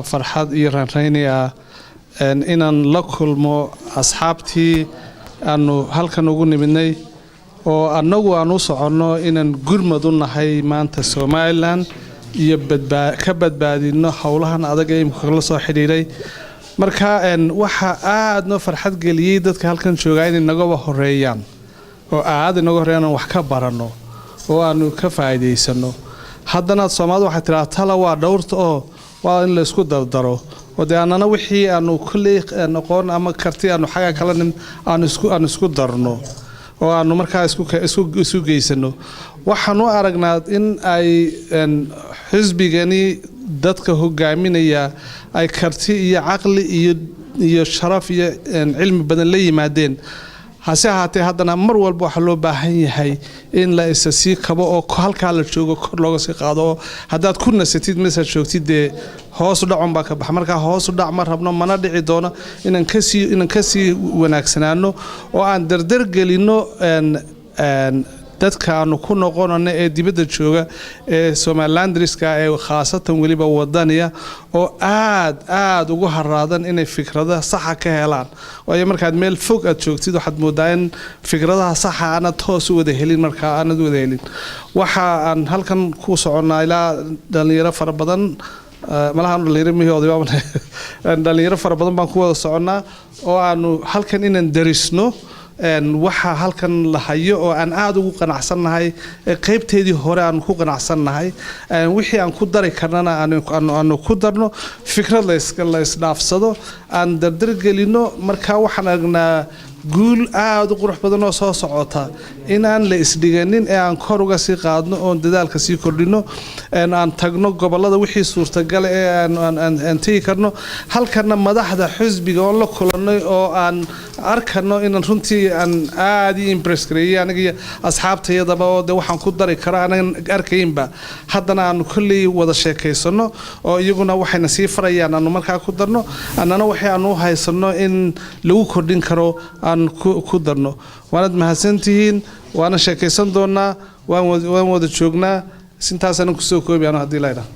Farxad iyo raanraynaya inaan la kulmo asxaabtii aanu halkan ugu nimidnay oo annagu aan u soconno inaan gurmad u nahay maanta Somaliland iyo ka badbaadino howlahan adag ee imika la soo xidhiidhay. Marka waxaa aada noo farxad geliyey dadka halkan joogaa inay nagaba horeeyaan oo aada inaga horreeyaan, aan wax ka baranno oo aanu ka faa'iidaysano. Haddana Soomaalida waxay tidhaha, tala waa dhowrta oo waa in laysku dardaro, oo dee annana wixii aanu kolley aqoon ama karti aanu xagga kala nim aanu isku darno oo aanu markaa isku geysano. Waxaan u aragnaa in ay xisbigani dadka hogaaminaya ay karti iyo caqli iyo sharaf iyo cilmi badan la yimaadeen. Hase ahaatee, haddana mar walba waxaa loo baahan yahay in la isa sii kabo oo halkaa la joogo kor looga sii qaado, oo haddaad ku nasatid mesaad joogtid, dee hoosu dhacun baa ka baxa. Markaa hoosu dhac ma rabno, mana dhici doono. Inaan kasii wanaagsanaano oo aan dardar gelinno dadka aanu ku noqonano ee dibadda jooga ee Somalilandriska ee khaasatan weliba wadaniya oo aad aada ugu haraadan inay fikrada saxa ka helaan. Waayo, markaad meel fog aad joogtid, waxaad moodaa in fikradaha saxa aanad toos u wada helin. Markaa aanad u wada helin, waxa aan halkan ku soconnaa ilaa dhalinyaro fara badan. Malahan dhalinyaro mihi, oday, dhalinyaro fara badan baan ku wada soconnaa oo aanu halkan inaan darisno waxa halkan la hayo oo aan aada ugu qanacsannahay. Qaybteedii hore aanu ku qanacsannahay, wixii aan ku dari karnana aanu ku darno, fikrad la isdhaafsado, aan dardargelino. Marka waxaan aragnaa guul aada u qurux badan oo soo socota, inaan la isdhiganin ee aan kor uga sii qaadno oon dadaalka sii kordhino, aan tagno gobolada wixii suurtagala ee aan tegi karno. Halkana madaxda xisbiga oon la kulannay oo aan arkano inaan runtii aan aada ii impress gareeyay aniga iyo asxaabtayadaba, oo de waxaan ku dari karo anagan arkaynba, haddana aanu kolley wada sheekaysano oo iyaguna waxayna sii farayaan aanu markaa ku darno, annana waxay aanu u haysano in lagu kordhin karo aan ku darno. Waanad mahadsantihiin, waana sheekaysan doonaa, waan wada joognaa. Intaasaan kusoo koobi anu haddii laydhaha.